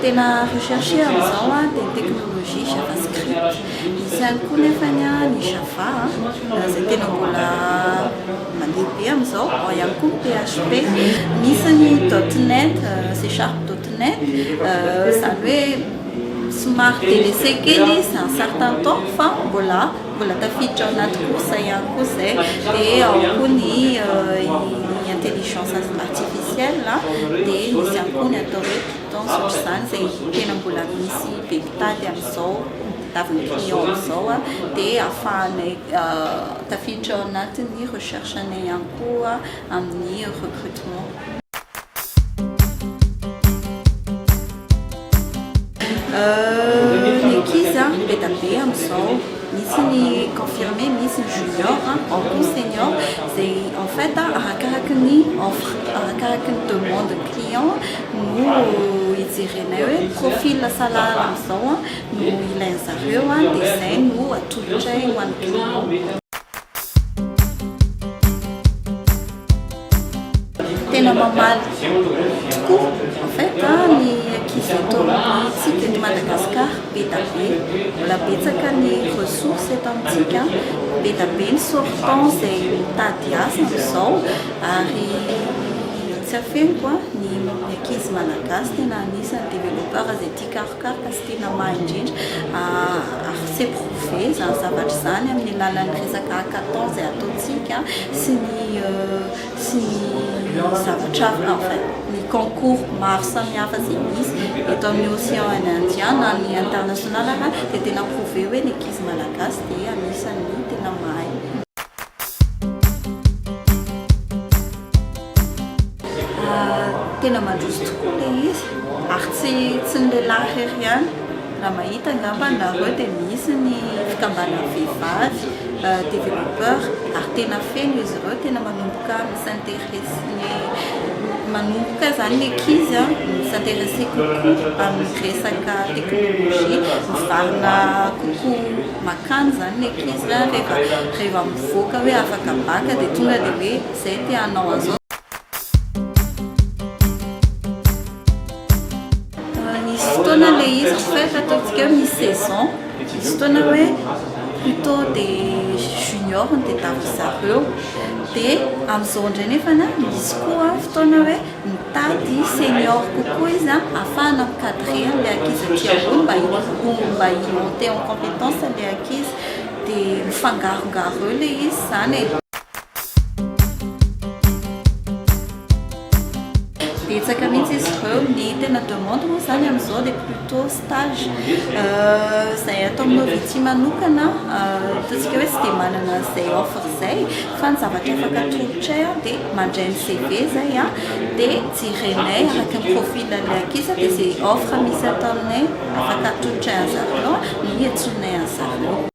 Tena recherché amin'izao dia ny technologie javascript. Misy ihany koa nefany ny java izay tena mbola mandeha be amin'izao, ao ihany koa ny PHP. Misy ny dot net, C sharp dot net, izany hoe somary délaissé kely izy un certain temps fa mbola mbola tafiditra ao anaty course ihany koa izay. Dia ao koa ny ny intelligence artificielle dia misy ihany koa ny atao hoe python sy ohatr'izany izay tena mbola misy be mpitady amin'izao, tadiavin'ny client amin'izao dia ahafahanay tafiditra ao anatin'ny recherche-nay ihany koa amin'ny recrutement. Ny ankizy be dia be amin'izao, misy ny confirmé, misy ny junior, ao koa ny senior izay en fait arakaraky ny offre, arakaraky ny demande ny client no hijerenay hoe profil sahala amin'izao no ilain'zareo dia izay no atolotray ho an'ny client. Tena mamaly tokoa en fait ny ankizy eto amintsika eto Madagasikara be dia be, mbola betsaka ny ressources eto amintsika, be dia be ny sortant izay mitady asa amin'izao ary tsy afeniko ny ankizy malagasy tena anisan'ny développeur izay tia karokaroka sy tena mahay indrindra ary c'est prouvé izany zavatra izany amin'ny alalan'ny resaka hackathon izay ataontsika sy ny sy ny zavatra enfin ny concours maro samihafa izay misy eto amin'ny océan Indien na ny international ary dia tena prouvé hoe ny ankizy malagasy dia anisan'ny tena mahay. Tena mandroso tokoa ilay izy ary tsy tsy ny lehilahy irery ihany. Raha mahita angamba nareo dia misy ny fikambanan'ny vehivavy développeur ary tena feno izy ireo, tena manomboka mi-s'intéresser manomboka izany ny ankizy mi-s'intéresser kokoa amin'ny resaka teknolojia, mivarina kokoa makany izany ny ankizy rehefa rehefa mivoaka hoe afaka bac dia tonga dia hoe izay te hanao an'izao. Nisy fotoana ilay izy en fait ataontsika hoe misy saison, misy fotoana hoe plutôt des juniors no tadiavin-dry zareo dia amin'izao indray nefany an misy koa fotoana hoe mitady senior kokoa izy an ahafahana mi-cadrer an'ilay ankizy aty ambony mba mba hi-monter en compétence ilay ankizy dia mifangarongaro eo ilay izy izany e. Betsaka mihitsy izy ireo, ny tena demande moa izany amin'izao dia plutôt stage. Izay ato amin'ny Novity manokana ataontsika hoe tsy dia manana an'izay offre izay fa ny zavatra afaka atolotray dia mandray ny CV izay dia jerenay araka ny profil an'ilay ankizy dia izay offre misy ato aminay afaka atolotray an'zareo no iantsoanay an'zareo.